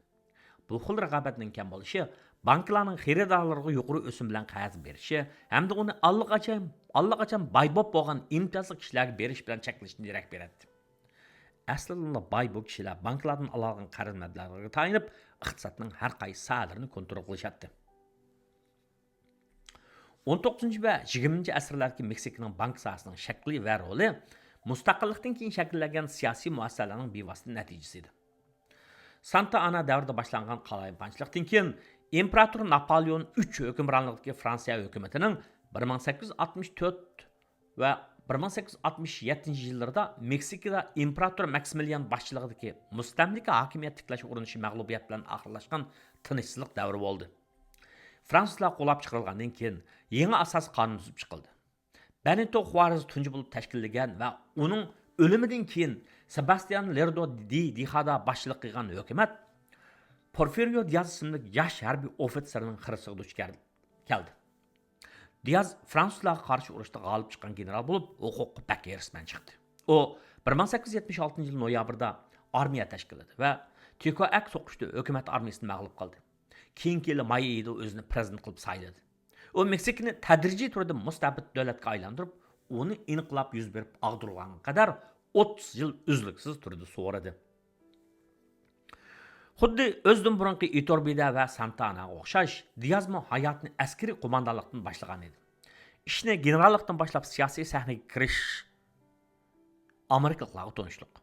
بۇ خىل رىقابەتنىڭ كەم بولۇشى بانكىلارنىڭ خېرىدارلىرىغا يۇقىرى ئۆسۈم بىلەن قەرز بېرىشى ھەمدە ئۇنى ئاللىقاچان، ئاللىقاچان باي بولۇپ بولغان ئىمتىيازلىق كىشىلەرگە بېرىش بىلەن چەكلىنىشىدىن دېرەك بېرەتتى. ئەسلىدىنلا باي بۇ كىشىلەر بانكىلاردىن ئالغان قەرز مەبلەغلىرىگە تايىنىپ، ئىقتىسادنىڭ ھەر قايسى ساھەلىرىنى كونترول قىلىشاتتى. ئون توققۇزىنچى ۋە يىگىرمىنچى ئەسىرلەردىكى مېكسىكىنىڭ بانكا ساھەسىنىڭ شەكلى ۋە رولى مۇستەقىللىقتىن كېيىن شەكىللەنگەن سىياسىي مۇئەسسەسەلەرنىڭ بىۋاسىتە نەتىجىسى ئىدى. سانتا ئانا دەۋرىدە باشلانغان قالايمىقانچىلىقتىن كېيىن، ئىمپېراتور ناپالېئون ئۈچ ھۆكۈمرانلىقىدىكى فرانسىيە ھۆكۈمىتىنىڭ بىر مىڭ سەككىز يۈز ئاتمىش تۆت ۋە بىر مىڭ سەككىز يۈز ئاتمىش يەتتىنچى يىللىرىدا مېكسىكىدا ئىمپېراتور ماكسىمىليان باشچىلىقىدىكى مۇستەملىكە ھاكىمىيەت تىكلەش ئۇرۇنۇشى مەغلۇبىيەت بىلەن ئاخىرلاشقان تىنچسىزلىق دەۋرى بولدى. فرانسۇزلار قوغلاپ چىقىرىلغاندىن كېيىن، يېڭى ئاساسىي قانۇن تۈزۈپ چىقىلدى. بېنىتو خۇارېز تۇنجى بولۇپ تەشكىللىگەن ۋە ئۇنىڭ ئۆلۈمىدىن كېيىن سېباستىيان لېردو دى دىخادا باشچىلىق قىلغان ھۆكۈمەت پورفىرىيو دىياز ئىسىملىك ياش ھەربىي ئوفىتسېرنىڭ خىرىسىغا دۇچ كەل-، كەلدى. دىياز فرانسۇزلارغا قارشى ئۇرۇشتا غالىب چىققان گېنېرال بولۇپ، ھوقۇققا بەك ھېرىسمەن چىقتى. ئۇ بىر مىڭ سەككىز يۈز يەتمىش ئالتىنچى يىل نويابىردا ئارمىيە تەشكىللىدى ۋە تىكوئەك سوقۇشتا ھۆكۈمەت ئارمىيىسىنى مەغلۇپ قىلدى. كېيىنكى يىلى ماي ئېيىدا ئۆزىنى پرېزىدېنت قىلىپ سايلىدى. ئۇ مېكسىكىنى تەدرىجىي تۈردە مۇستەبىت دۆلەتكە ئايلاندۇرۇپ، ئۇنى ئىنقىلاب يۈز بېرىپ ئاغدۇرغانغا قەدەر ئوتتۇز يىل ئۈزلۈكسىز تۈردە سورىدى. خۇددى ئۆزىدىن بۇرۇنقى ئىتوربىدە ۋە سانتا ئاناغا ئوخشاش، دىيازمۇ ھاياتىنى ئەسكىرىي قوماندانلىقتىن باشلىغان ئىدى. ئىشنى گېنېراللىقتىن باشلاپ سىياسىي سەھنىگە كىرىش ئامېرىكىلىقلارغا تونۇشلۇق.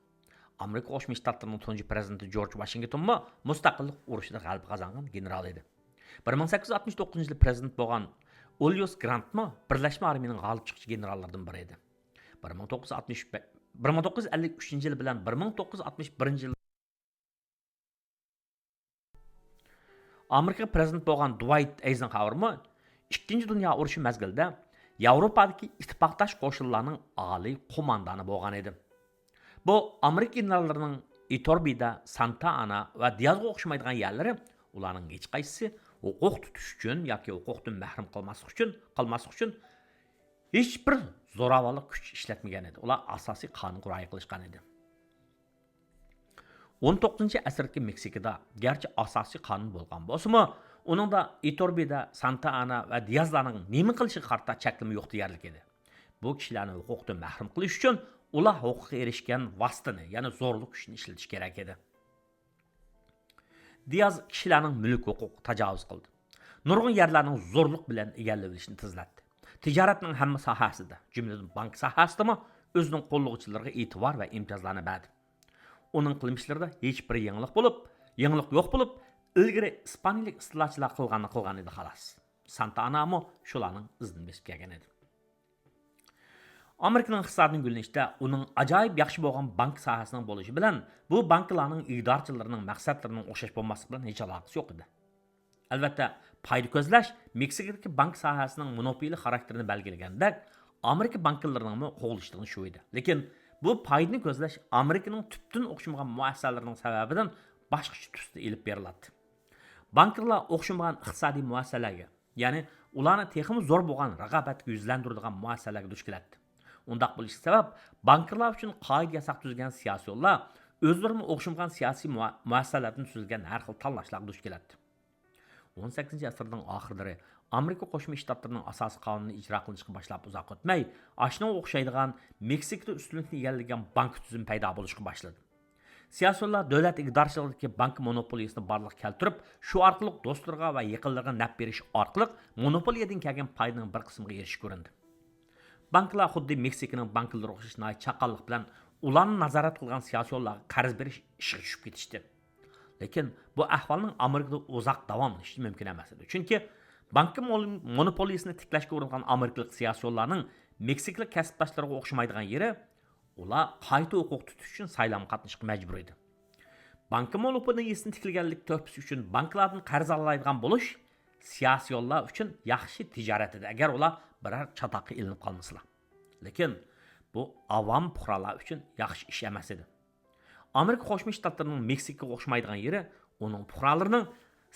ئامېرىكا قوشما شتاتلىرىنىڭ تۇنجى پرېزىدېنتى جورج ۋاشىنگتونمۇ مۇستەقىللىق ئۇرۇشىدا غەلىبە قازانغان گېنېرال ئىدى. بىر مىڭ سەككىز يۈز ئاتمىش توققۇزىنچى يىلى پرېزىدېنت بولغان ئۇليۇس گرانتمۇ بىرلەشمە ئارمىيىنىڭ غالىب چىققۇچى گېنېراللىرىدىن بىرى ئىدى. بىر مىڭ توققۇز يۈز ئاتمىش بىر، بىر مىڭ توققۇز يۈز ئەللىك ئۈچىنچى يىل بىلەن بىر مىڭ توققۇز يۈز ئاتمىش بىرىنچى يىل ئامېرىكا پرېزىدېنتى بولغان دۇۋايت ئەيزېنخاۋېرمۇ ئىككىنچى دۇنيا ئۇرۇشى مەزگىلىدە ياۋروپادىكى ئىتتىپاقداش قوشۇنلارنىڭ ئالىي قوماندانى بولغان ئىدى. بۇ ئامېرىكا گېنېراللىرىنىڭ ئىتوربىدا، سانتا ئانا ۋە دىيازغا ئوخشىمايدىغان يەرلىرى، ئۇلارنىڭ ھېچقايسىسى ھوقۇق تۇتۇش ئۈچۈن ياكى ھوقۇقتىن مەھرۇم قالماسلىق ئۈچۈن، قالماسلىق ئۈچۈن ھېچبىر زوراۋانلىق كۈچ ئىشلەتمىگەن ئىدى. ئۇلار ئاساسىي قانۇنغا رىئايە قىلىشقان ئىدى. ئون توققۇزىنچى ئەسىردىكى مېكسىكىدا، گەرچە ئاساسىي قانۇن بولغان بولسىمۇ، ئۇنىڭدا ئىتوربىدا، سانتا ئانا ۋە دىيازلارنىڭ نېمە قىلىشىغا قارىتا چەكلىمە يوق دېيەرلىك ئىدى. بۇ كىشىلەرنى ھوقۇقتىن مەھرۇم قىلىش ئۈچۈن ئۇلار ھوقۇققا ئېرىشكەن ۋاسىتىنى، يەنى زورلۇق كۈچىنى ئىشلىتىش كېرەك ئىدى. دىياز كىشىلەرنىڭ مۈلۈك ھوقۇقىغا تاجاۋۇز قىلدى. نۇرغۇن يەرلەرنىڭ زورلۇق بىلەن ئىگىلىۋېلىشنى تېزلەتتى. تىجارەتنىڭ ھەممە ساھەسىدە، جۈملىدىن بانكا ساھەسىدىمۇ ئۆزىنىڭ قوللىغۇچىلىرىغا ئېتىبار ۋە ئىمتىيازلارنى بەردى. ئۇنىڭ قىلمىشلىرىدا ھېچبىر يېڭىلىق بولۇپ، يېڭىلىق يوق بولۇپ، ئىلگىرى ئىسپانىيىلىك ئىستىلاچىلار قىلغاننى قىلغان ئىدى، خالاس. سانتا ئانامۇ شۇلارنىڭ ئىزىدىن بېسىپ كەلگەن ئىدى. ئامېرىكىنىڭ ئىقتىسادىنىڭ گۈللىنىشىدە ئۇنىڭ ئاجايىپ ياخشى بولغان بانكا ساھەسىنىڭ بولۇشى بىلەن بۇ بانكىلارنىڭ ئىگىدارچىلىرىنىڭ مەقسەتلىرىنىڭ ئوخشاش بولماسلىقى بىلەن ھېچ ئالاقىسى يوق ئىدى. ئەلۋەتتە، پايدا كۆزلەش مېكسىكىدىكى بانكا ساھەسىنىڭ مونوپولى خاراكتېرىنى بەلگىلىگەندەك، ئامېرىكا بانكىلىرىنىڭمۇ قوغلىشىدىغىنى شۇ ئىدى. لېكىن بۇ پايدىنى كۆزلەش ئامېرىكىنىڭ تۈپتىن ئوخشىمىغان مۇئەسسەسەلىرىنىڭ سەۋەبىدىن باشقىچە تۈستە ئېلىپ بېرىلاتتى. بانكىرلار ئوخشىمىغان ئىقتىسادىي مۇئەسسەسەلەرگە، يەنى ئۇلارنى تېخىمۇ زور بولغان رىقابەتكە يۈزلەندۈرىدىغان مۇئەسسەسەلەرگە دۇچ كېلەتتى. ئۇنداق بولۇشى سەۋەب، بانكىرلار ئۈچۈن قائىدە-ياساق تۈزگەن سىياسىيونلار ئۆزلىرىمۇ ئوخشىمىغان سىياسىي مۇئە-، مۇئەسسەسەلەردىن تۈزۈلگەن ھەر خىل تاللاشلارغا دۇچ كېلەتتى. ئون سەككىزىنچى ئەسىرنىڭ ئاخىرلىرى ئامېرىكا قوشما شتاتلىرىنىڭ ئاساسىي قانۇنى ئىجرا قىلىنىشقا باشلاپ ئۇزاق ئۆتمەي، ئاشۇنىڭغا ئوخشايدىغان مېكسىكىدا ئۈستۈنلۈكنى ئىگىلىگەن بانكا تۈزۈمى پەيدا بولۇشقا باشلىدى. سىياسىيونلار دۆلەت ئىگىدارچىلىقىدىكى بانكا مونوپولىيىسىنى بارلىققا كەلتۈرۈپ، شۇ ئارقىلىق دوستلىرىغا ۋە يېقىنلىرىغا نەپ بېرىش ئارقىلىق مونوپولىيىدىن كەلگەن پايدىنىڭ بىر قىسمىغا ئېرىشىشكە ئۇرۇندى. بانكىلار خۇددى مېكسىكىنىڭ بانكىلىرىغا ئوخشاش ناھايىتى چاققانلىق بىلەن ئۇلارنى نازارەت قىلغان سىياسىيونلارغا قەرز بېرىش ئىشىغا چۈشۈپ كېتىشتى. لېكىن بۇ ئەھۋالنىڭ ئامېرىكىدا ئۇزاق داۋاملىشىشى مۇمكىن ئەمەس ئىدى. چۈنكى بانكا مول-، مونوپولىيىسىنى تىكلەشكە ئۇرۇنغان ئامېرىكىلىق سىياسىيونلارنىڭ مېكسىكىلىق كەسىپداشلىرىغا ئوخشىمايدىغان يېرى، ئۇلار قايتا ھوقۇق تۇتۇش ئۈچۈن سايلامغا قاتنىشىشقا مەجبۇر ئىدى. بانكا مونوپولىيىسىنى تىكلىگەنلىك تۆھپىسى ئۈچۈن بانكىلاردىن قەرز ئالالايدىغان بولۇش سىياسىيونلار ئۈچۈن ياخشى تىجارەت ئىدى، ئەگەر ئۇلار بىرەر چاتاققا ئېلىنىپ قالمىسىلا. لېكىن بۇ ئاۋام پۇقرالار ئۈچۈن ياخشى ئىش ئەمەس ئىدى. ئامېرىكا قوشما شتاتلىرىنىڭ مېكسىكىغا ئوخشىمايدىغان يېرى ئۇنىڭ پۇقرالىرىنىڭ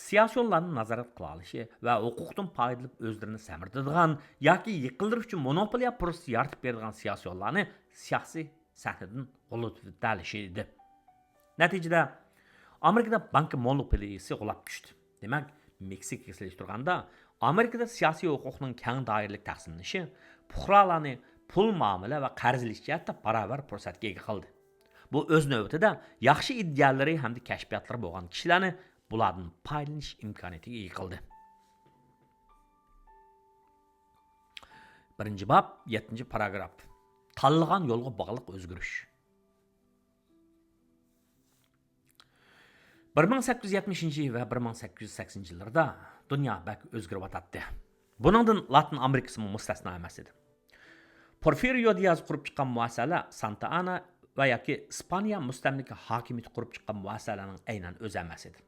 سىياسىيونلارنى نازارەت قىلالىشى ۋە ھوقۇقتىن پايدىلىنىپ ئۆزلىرىنى سەمرىتىدىغان ياكى يېقىنلىرى ئۈچۈن مونوپولىيە پۇرسىتى يارىتىپ بېرىدىغان سىياسىيونلارنى سىياسىي سەھنىدىن غۇلىتىۋېتەلىشى ئىدى. نەتىجىدە، ئامېرىكىدا بانكا مونوپولىيىسى غۇلاپ چۈشتى. دېمەك، مېكسىكىگە سېلىشتۇرغاندا، ئامېرىكىدا سىياسىي ھوقۇقنىڭ كەڭ دائىرىلىك تەقسىملىنىشى پۇقرالارنى پۇل مۇئامىلە ۋە قەرز ئېلىش جەھەتتە باراۋەر پۇرسەتكە ئىگە قىلدى. بۇ ئۆز نۆۋىتىدە ياخشى ئىدىيەلىرى ھەمدە كەشپىياتلىرى بولغان كىشىلەرنى بۇلاردىن پايدىلىنىش ئىمكانىيىتىگە ئىگە قىلدى. بىرىنچى باب، يەتتىنچى پاراگراف. تاللىغان يولغا باغلىق ئۆزگىرىش. بىر مىڭ سەككىز يۈز يەتمىشىنچى ۋە بىر مىڭ سەككىز يۈز سەكسىنىنچى يىللىرىدا دۇنيا بەك ئۆزگىرىۋاتاتتى. بۇنىڭدىن لاتىن ئامېرىكىسىمۇ مۇستەسنا ئەمەس ئىدى. پورفىرىيو دىياز قۇرۇپ چىققان مۇئەسسەسەلەر سانتا ئانا ۋە ياكى ئىسپانىيە مۇستەملىكە ھاكىمىيىتى قۇرۇپ چىققان مۇئەسسەسەلەرنىڭ ئەينەن ئۆزى ئەمەس ئىدى.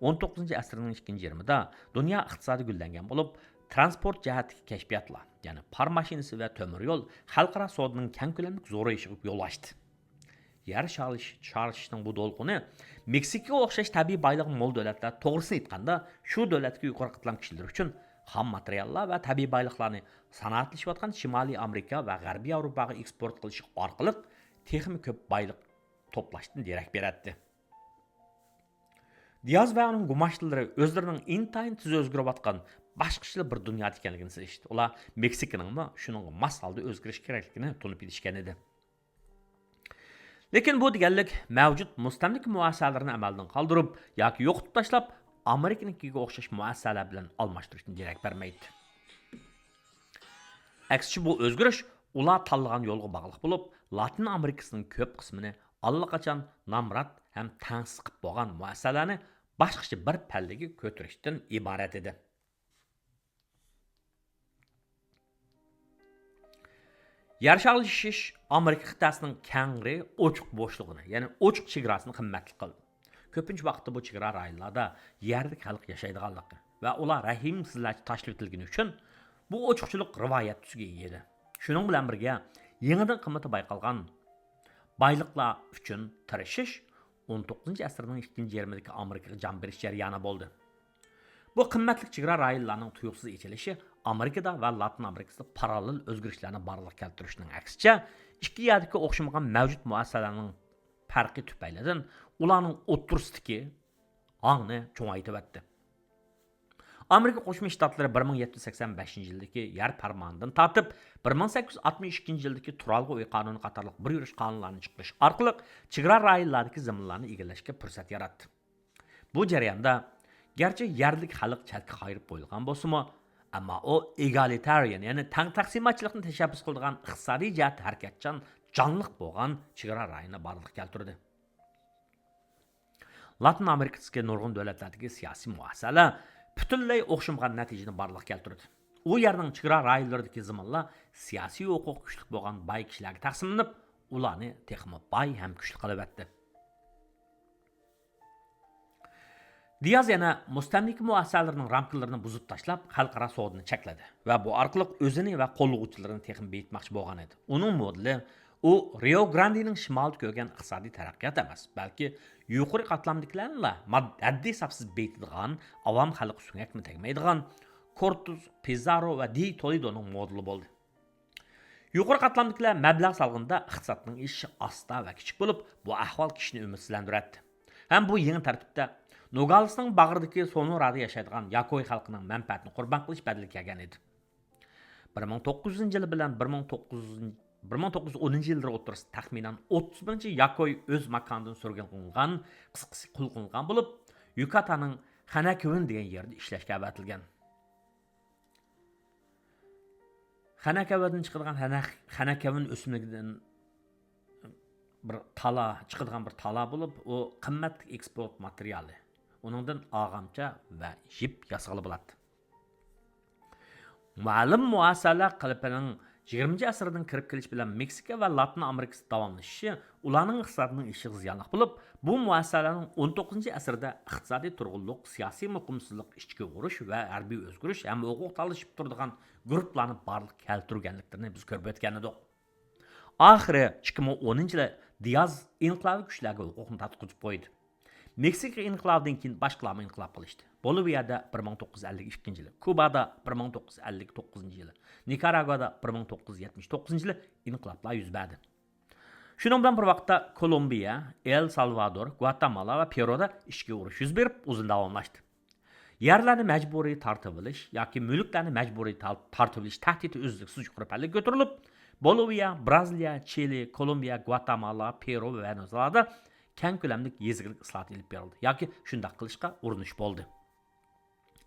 ئون توققۇزىنچى ئەسىرنىڭ ئىككىنچى يېرىمىدا دۇنيا ئىقتىسادى گۈللەنگەن بولۇپ، تىرانسپورت جەھەتتىكى كەشپىياتلار، يەنى پار ماشىنىسى ۋە تۆمۈر يول خەلقئارا سودىنىڭ كەڭ كۆلەملىك زورىيىشىغا يول ئاچتى. يەر شارلىشىش، شارلىشىشنىڭ بۇ دولقۇنى مېكسىكىغا ئوخشاش تەبىئىي بايلىقى مول دۆلەتلەر، توغرىسىنى ئېيتقاندا، شۇ دۆلەتتىكى يۇقىرى قاتلام كىشىلىرى ئۈچۈن خام ماتېرىياللار ۋە تەبىئىي بايلىقلارنى سانائەتلىشىۋاتقان شىمالىي ئامېرىكا ۋە غەربىي ياۋروپاغا ئېكسپورت قىلىش ئارقىلىق تېخىمۇ كۆپ بايلىق توپلاشتىن دېرەك بېرەتتى. دىياز ۋە ئۇنىڭ گۇماشتىلىرى ئۆزلىرىنىڭ ئىنتايىن تېز ئۆزگىرىۋاتقان باشقىچىلا بىر دۇنيادا ئىكەنلىكىنى سېزىشتى. ئۇلار مېكسىكىنىڭمۇ شۇنىڭغا ماس ھالدا ئۆزگىرىشى كېرەكلىكىنى تونۇپ يېتىشكەن ئىدى. لېكىن بۇ دېگەنلىك مەۋجۇت مۇستەملىكە مۇئەسسەلىرىنى ئەمەلدىن قالدۇرۇپ ياكى يوقىتىپ تاشلاپ، ئامېرىكىنىڭكىگە ئوخشاش مۇئەسسەلەر بىلەن ئالماشتۇرۇشتىن دېرەك بەرمەيتتى. ئەكسىچە، بۇ ئۆزگىرىش ئۇلار تاللىغان يولغا باغلىق بولۇپ، لاتىن ئامېرىكىسىنىڭ كۆپ قىسمىنى ئاللىقاچان نامرات ھەم تەڭسىز قىلىپ بولغان مۇئەسسەلەرنى باشقىچە بىر پەللىگە كۆتۈرۈشتىن ئىبارەت ئىدى. يەر شارلىشىش ئامېرىكا قىتئەسىنىڭ كەڭرى ئوچۇق بوشلۇقىنى، يەنى ئوچۇق چېگراسىنى قىممەتلىك قىلدى. كۆپىنچە ۋاقىتتا بۇ چېگرا رايونلاردا يەرلىك خەلق ياشايدىغانلىقى ۋە ئۇلار رەھىمسىزلەرچە تاشلىۋېتىلگىنى ئۈچۈن بۇ ئوچۇقچىلىق رىۋايەت تۈسىگە ئىگە ئىدى. شۇنىڭ بىلەن بىرگە، يېڭىدىن قىممىتى بايقالغان بايلىقلار ئۈچۈن تىرىشىش ئون توققۇزىنچى ئەسىرنىڭ ئىككىنچى يېرىمىدىكى ئامېرىكىغا جان بېرىش جەريانى بولدى. بۇ قىممەتلىك چېگرا رايونلارنىڭ تۇيۇقسىز ئېچىلىشى ئامېرىكىدا ۋە لاتىن ئامېرىكىسىدا پاراللېل ئۆزگىرىشلەرنى بارلىققا كەلتۈرۈشنىڭ ئەكسىچە، ئىككى يەردىكى ئوخشىمىغان مەۋجۇت مۇئەسسەلەرنىڭ پەرقى تۈپەيلىدىن ئۇلارنىڭ ئوتتۇرىسىدىكى ھاڭنى چوڭايتىۋەتتى. ئامېرىكا قوشما شتاتلىرى بىر مىڭ يەتتە يۈز سەكسەن بەشىنچى يىلدىكى يەر پەرمانىدىن تارتىپ، بىر مىڭ سەككىز يۈز ئاتمىش ئىككىنچى يىلدىكى تۇرالغۇ ئۆي قانۇنى قاتارلىق بىر يۈرۈش قانۇنلارنى چىقىرىش ئارقىلىق چېگرا رايونلاردىكى زېمىنلارنى ئىگىلەشكە پۇرسەت ياراتتى. بۇ جەرياندا، گەرچە يەرلىك خەلق چەتكە قايرىپ قويۇلغان بولسىمۇ، ئەمما ئۇ ئېگالىتارىيەن، يەنى تەڭ تەقسىماتچىلىقنى تەشەببۇس قىلىدىغان ئىقتىسادىي جەھەتتە ھەرىكەتچان، جانلىق بولغان چېگرا رايونىنى بارلىققا كەلتۈردى. لاتىن ئامېرىكىسىدىكى نۇرغۇن دۆلەتلەردىكى سىياسىي مۇئەسسەلەر پۈتۈنلەي ئوخشىمىغان نەتىجىنى بارلىققا كەلتۈردى. ئۇ يەرنىڭ چېگرا رايونلىرىدىكى زېمىنلار سىياسىي ھوقۇقى كۈچلۈك بولغان باي كىشىلەرگە تەقسىملىنىپ، ئۇلارنى تېخىمۇ باي ھەم كۈچلۈك قىلىۋەتتى. دىياز يەنە مۇستەملىكە مۇئەسسەلىرىنىڭ رامكىلىرىنى بۇزۇپ تاشلاپ، خەلقئارا سودىنى چەكلىدى ۋە بۇ ئارقىلىق ئۆزىنى ۋە قوللىغۇچىلىرىنى تېخىمۇ بېيىتمەكچى بولغان ئىدى. ئۇنىڭ مودېلى ئۇ رىيو گراندېنىڭ شىمالىدا كۆرگەن ئىقتىسادىي تەرەققىيات ئەمەس، بەلكى يۇقىرى قاتلامدىكىلەرنىلا ماد-، ھەددى ھېسابسىز بېيىتىدىغان، ئاۋام خەلقى سۆڭەكمۇ تەگمەيدىغان كورتېز، پىزاررو ۋە دى تولېدونىڭ مودېلى بولدى. يۇقىرى قاتلامدىكىلەر مەبلەغ سالغىنىدا ئىقتىسادنىڭ ئېشىشى ئاستا ۋە كىچىك بولۇپ، بۇ ئەھۋال كىشىنى ئۈمىدسىزلەندۈرەتتى. ھەم بۇ يېڭى تەرتىپتە نوگالىسنىڭ باغرىدىكى سونورادا ياشايدىغان ياكوي خەلقىنىڭ مەنپەئەتىنى قۇربان قىلىش بەدىلىگە كەلگەن ئىدى. بىر مىڭ توققۇز يۈزىنچى يىلى بىلەن بىر مىڭ توققۇز يۈز، بىر مىڭ توققۇز يۈز ئونىنچى يىللىرى ئوتتۇرىسىدا تەخمىنەن ئوتتۇز مىڭچە ياكوي ئۆز ماكانىدىن سۈرگۈن قىلىنغان، قىسقىسى قۇل قىلىنغان بولۇپ، يۇكاتاننىڭ خەنەكۋىن دېگەن يېرىدە ئىشلەشكە ئەۋەتىلگەن. خەنەكەۋىدىن چىقىدىغان خەنە-، خەنەكەۋىن ئۆسۈملۈكىدىن بىر تالا، چىقىدىغان بىر تالا بولۇپ، ئۇ قىممەتلىك ئېكسپورت ماتېرىيالى. ئۇنىڭدىن ئاغامچا ۋە يىپ ياسىغىلى بولاتتى. مۇئەللىم مۇئەسسەلەر قېلىپىنىڭ يىگىرمىنچى ئەسىردىن كىرىپ كېلىش بىلەن مېكسىكا ۋە لاتىن ئامېرىكىسىدا داۋاملىشىشى ئۇلارنىڭ ئىقتىسادىنىڭ ئېشىشىغا زىيانلىق بولۇپ، بۇ مۇئەسسەلەرنىڭ ئون توققۇزىنچى ئەسىردە ئىقتىسادىي تۇرغۇنلۇق، سىياسىي مۇقىمسىزلىق، ئىچكى ئۇرۇش ۋە ھەربىي ئۆزگىرىش ھەم ھوقۇق تالىشىپ تۇرىدىغان گۇرۇپپىلارنى بارلىققا كەلتۈرگەنلىكلىرىنى بىز كۆرۈپ ئۆتكەنىدۇق. ئاخىرى ئىككى مىڭ ئونىنچى يىلى دىياز ئىنقىلابىي كۈچلەرگە ھوقۇقنى تارتقۇزۇپ قويدى. مېكسىكا ئىنقىلابىدىن كېيىن باشقىلارمۇ ئىنقىلاب قىلىشتى. بولىۋىيەدە بىر مىڭ توققۇز يۈز ئەللىك ئىككىنچى يىلى، كۇبادا بىر مىڭ توققۇز يۈز ئەللىك توققۇزىنچى يىلى، نىكاراگۇادا بىر مىڭ توققۇز يۈز يەتمىش توققۇزىنچى يىلى ئىنقىلابلار يۈز بەردى. شۇنىڭ بىلەن بىر ۋاقىتتا كولومبىيە، ئېل سالۋادور، گۋاتېمالا ۋە پېرودا ئىچكى ئۇرۇش يۈز بېرىپ، ئۇزۇن داۋاملاشتى. يەرلەرنى مەجبۇرىي تارتىۋېلىش ياكى مۈلۈكلەرنى مەجبۇرىي تار-، تارتىۋېلىش تەھدىتى ئۈزلۈكسىز يۇقىرى پەللىگە كۆتۈرۈلۈپ، بولىۋىيە، برازىلىيە، چىلى، كولومبىيە، گۋاتېمالا، پېرۇ ۋە ۋېنېزۇېلادا كەڭ كۆلەملىك يېزا ئىگىلىك ئىسلاھاتى ئېلىپ بېرىلدى ياكى شۇنداق قىلىشقا ئۇرۇنۇش بولدى.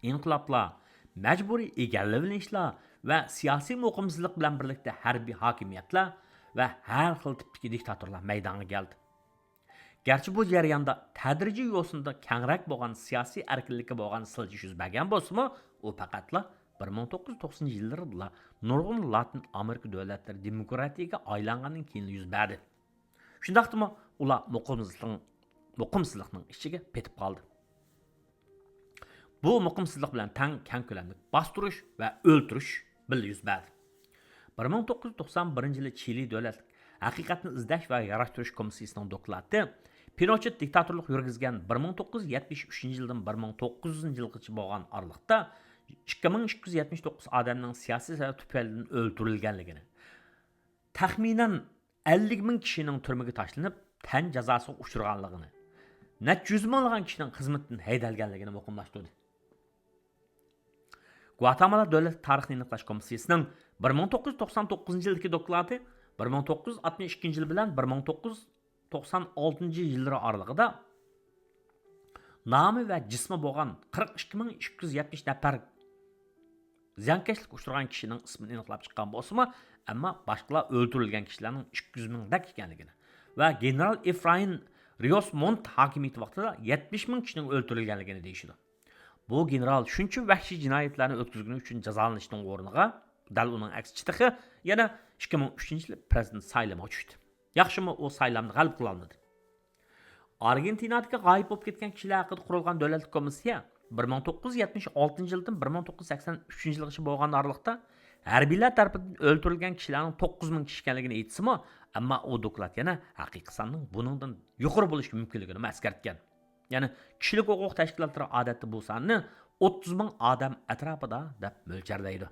ئىنقىلابلار، مەجبۇرىي ئىگىلىۋېلىنىشلار ۋە سىياسىي مۇقىمسىزلىق بىلەن بىرلىكتە ھەربىي ھاكىمىيەتلەر ۋە ھەر خىل تىپتىكى دىكتاتورلار مەيدانغا كەلدى. گەرچە بۇ جەرياندا تەدرىجىي يوسۇندا كەڭرەك بولغان سىياسىي ئەركىنلىككە بولغان سىلجىش يۈز بەرگەن بولسىمۇ، ئۇ پەقەتلا بىر مىڭ توققۇز يۈز توقسىنىنچى يىللىرىدىلا نۇرغۇن لاتىن ئامېرىكا دۆلەتلىرى دېموكراتىيەگە ئايلانغاندىن كېيىنلا يۈز بەردى. شۇنداقتىمۇ ئۇلار مۇقىمسىزلىقنىڭ، مۇقىمسىزلىقنىڭ ئىچىگە پېتىپ قالدى. بۇ مۇقىمسىزلىق بىلەن تەڭ كەڭ كۆلەملىك باستۇرۇش ۋە ئۆلتۈرۈش بىللە يۈز بەردى. بىر مىڭ توققۇز يۈز توقسان بىرىنچى يىلى چىلى دۆلەتلىك ھەقىقەتنى ئىزدەش ۋە ياراشتۇرۇش كومىسسىيىسىنىڭ دوكلاتى پىنوچېت دىكتاتورلۇق يۈرگۈزگەن بىر مىڭ توققۇز يۈز يەتمىش ئۈچىنچى يىلدىن بىر مىڭ توققۇز يۈزىنچى يىلغىچە بولغان ئارىلىقتا ئىككى مىڭ ئىككى يۈز يەتمىش توققۇز ئادەمنىڭ سىياسىي سەۋەب تۈپەيلىدىن ئۆلتۈرۈلگەنلىكىنى، تەخمىنەن ئەللىك مىڭ كىشىنىڭ تۈرمىگە تاشلىنىپ، تەن جازاسىغا ئۇچرىغانلىقىنى، نەچچە يۈز مىڭلىغان كىشىنىڭ خىزمىتىدىن ھەيدەلگەنلىكىنى مۇقىملاشتۇردى. گۋاتېمالا دۆلەت تارىخنى ئېنىقلاش كومىسسىيىسىنىڭ بىر مىڭ توققۇز يۈز توقسان توققۇزىنچى يىلدىكى دوكلاتى بىر مىڭ توققۇز يۈز ئاتمىش ئىككىنچى يىل بىلەن بىر مىڭ توققۇز يۈز توقسان ئالتىنچى يىللىرى ئارىلىقىدا نامى ۋە جىسمى بولغان قىرىق ئىككى مىڭ ئىككى يۈز يەتمىش نەپەر زىيانكەشلىككە ئۇچرىغان كىشىنىڭ ئىسمىنى ئېنىقلاپ چىققان بولسىمۇ، ئەمما باشقىلار ئۆلتۈرۈلگەن كىشىلەرنىڭ ئىككى يۈز مىڭدەك ئىكەنلىكىنى ۋە گېنېرال ئېفرايىم رىيوس مونت ھاكىمىيىتى ۋاقتىدا يەتمىش مىڭ كىشىنىڭ ئۆلتۈرۈلگەنلىكىنى دېيىشىدۇ. بۇ گېنېرال شۇنچە ۋەھشىي جىنايەتلەرنى ئۆتكۈزگىنى ئۈچۈن جازالىنىشنىڭ ئورنىغا، دەل ئۇنىڭ ئەكسىچە تېخى يەنە ئىككى مىڭ ئۈچىنچى يىلى پىرېزىدېنت سايلىمىغا چۈشتى. ياخشىمۇ ئۇ سايلامنى غەلىبە قىلالمىدى. ئارگېنتىنادىكى غايىب بولۇپ كەتكەن كىشىلەر ھەققىدە قۇرۇلغان دۆلەتلىك كومىسسىيە بىر مىڭ توققۇز يۈز يەتمىش ئالتىنچى يىلدىن بىر مىڭ توققۇز يۈز سەكسەن ئۈچىنچى يىلغىچە بولغان ئارىلىقتا ھەربىيلەر تەرىپىدىن ئۆلتۈرۈلگەن كىشىلەرنىڭ توققۇز مىڭ كىشى ئىكەنلىكىنى ئېيتسىمۇ، ئەمما ئۇ دوكلات يەنە ھەقىقىي ساننىڭ بۇنىڭدىن يۇقىرى بولۇشى مۇمكىنلىكىنىمۇ ئەسكەرتكەن. يەنى كىشىلىك ھوقۇق تەشكىلاتلىرى ئادەتتە بۇ ساننى ئوتتۇز مىڭ ئادەم ئەتراپىدا دەپ مۆلچەرلەيدۇ.